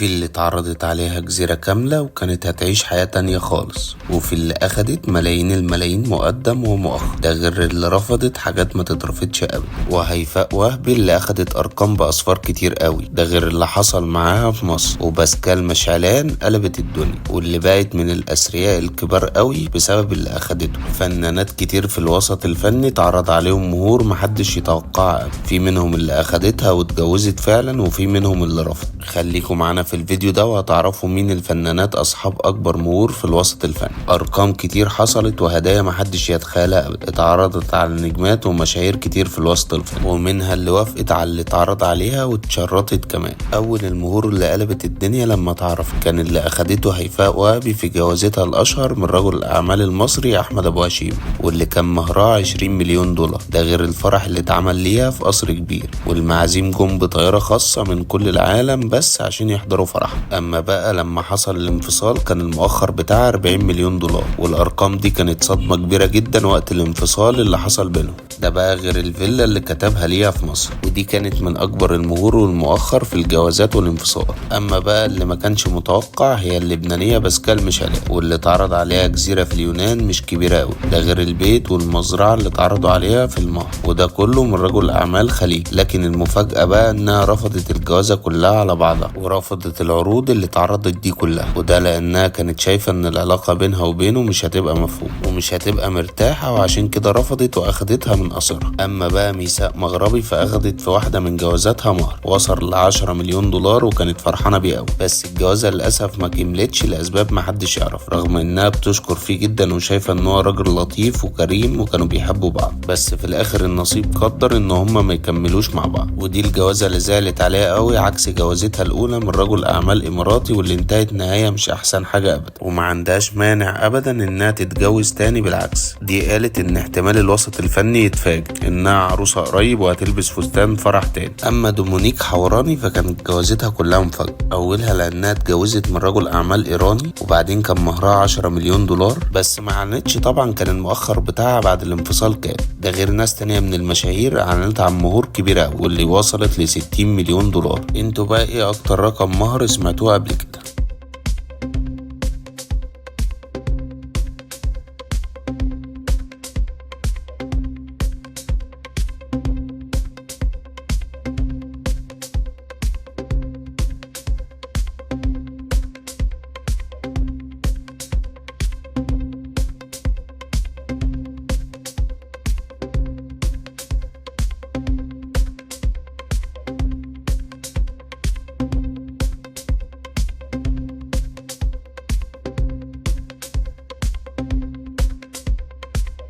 في اللي اتعرضت عليها جزيرة كاملة وكانت هتعيش حياة تانية خالص، وفي اللي أخدت ملايين الملايين مقدم ومؤخر، ده غير اللي رفضت حاجات ما تترفضش أبدا. وهيفاء وهبي اللي أخدت أرقام بأصفار كتير قوي، ده غير اللي حصل معاها في مصر. وباسكال مشعلان قلبت الدنيا، واللي بقت من الأثرياء الكبار قوي بسبب اللي أخدته. فنانات كتير في الوسط الفني اتعرض عليهم مهور محدش يتوقعها، في منهم اللي أخدتها واتجوزت فعلا، وفي منهم اللي رفض. خليكم معانا في الفيديو ده وهتعرفوا مين الفنانات أصحاب أكبر مهور في الوسط الفني. أرقام كتير حصلت وهدايا محدش يتخيلها أبدا، اتعرضت على نجمات ومشاهير كتير في الوسط الفني، ومنها اللي وافقت على اللي اتعرض عليها واتشرطت كمان. أول المهور اللي قلبت الدنيا لما تعرف كان اللي أخدته هيفاء وهبي في جوازتها الأشهر من رجل الأعمال المصري أحمد أبو هشيم، واللي كان مهرها 20 مليون دولار، ده غير الفرح اللي اتعمل ليها في قصر كبير، والمعازيم جم بطيارة خاصة من كل العالم بس عشان يحضروا فرحها. أما بقى لما حصل الانفصال كان المؤخر بتاعها 40 مليون دولار، والأرقام دي كانت صدمة كبيرة جدا وقت الانفصال اللي حصل بينهم. ده بقى غير الفيلا اللي كتبها ليها في مصر، ودي كانت من أكبر المهور والمؤخر في الجوازات والانفصال. أما بقى اللي ما كانش متوقع هي اللبنانية باسكال مشعلان، واللي اتعرض عليها جزيرة في اليونان مش كبيرة أوي، ده غير البيت والمزرعة اللي اتعرضوا عليها في المهر، وده كله من رجل أعمال خليج. لكن المفاجأة بقى إنها رفضت الجوازة كلها على بعضها، ورفضت العروض اللي اتعرضت دي كلها، وده لأنها كانت شايفة إن العلاقة بينها وبينه مش هتبقى مفهومة ومش هتبقى مرتاحة، وعشان كده رفضت وأخدتها من قصرها. أما بقى ميثاء مغربي فأخدت في واحدة من جوازاتها مهر وصل ل10 مليون دولار، وكانت فرحانة بيه أوي، بس الجوازة للأسف ما كملتش لأسباب محدش يعرف، رغم إنها بتشكر فيه جدا وشايفة إن هو راجل لطيف وكريم وكانوا بيحبوا بعض، بس في الآخر النصيب قدر إن هما ما يكملوش مع بعض. ودي الجوازة اللي زعلت عليها قوي، عكس جوازتها الأولى من رجل أعمال إماراتي واللي انتهت نهاية مش أحسن حاجة أبدا، وما عندهاش مانع أبدا إنها تتجوز تاني، بالعكس دي قالت إن احتمال الوسط الفني يتفاجئ إنها عروسة قريب وهتلبس فستان فرح تاني. أما دومونيك حوراني فكانت جوازتها كلها مفاجأة، أولها لأنها اتجوزت من رجل أعمال إيراني، وبعدين كان مهرها 10 مليون دولار، بس ما أعلنتش طبعا كان المؤخر بتاعها بعد الانفصال كام، ده غير ناس تانية من المشاهير أعلنت عن مهور كبيرة واللي وصلت ل 60 مليون دولار. انتوا بقى ايه أكتر رقم مهر سمعتوه قبل كده؟